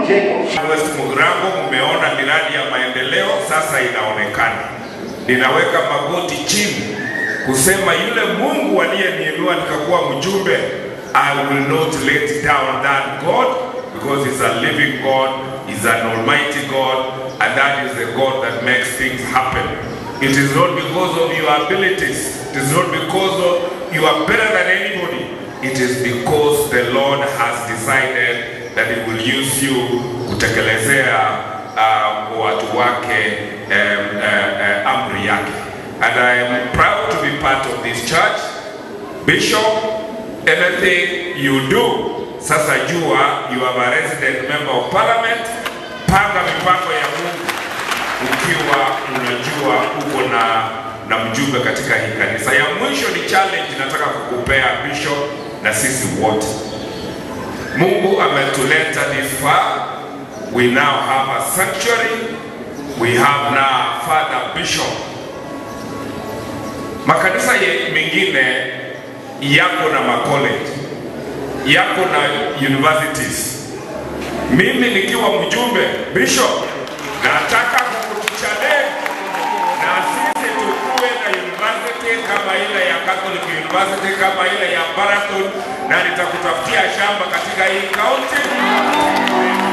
Jacob. West Mugirango, mmeona miradi ya maendeleo sasa inaonekana. Ninaweka magoti chini kusema yule Mungu aliyeniinua nikakuwa mjumbe, I will not let down that God because he's a living God, he's an almighty God, and that is the God that makes things happen. It is not because of your abilities, it is not because of you are better than anybody. It is because the Lord has decided that he will use you kutekelezea watu wake amri yake. And I am proud to be part of this church. Bishop, anything you do, sasa jua you have a resident member of parliament. Panga mipango ya Mungu ukiwa unajua uko na mjumbe katika hii kanisa. Ya mwisho ni challenge nataka kukupea, Bishop, na sisi wote. Mungu ametuleta this far. We now have a sanctuary. We have now Father Bishop. Makanisa mengine yako na macollege, yako na universities. Mimi nikiwa mjumbe, Bishop, nataka kukuchallenge na sisi tukuwe na university kama ile ya Catholic University, kama ile ya Marathon, na nitakutafutia shamba katika hii county.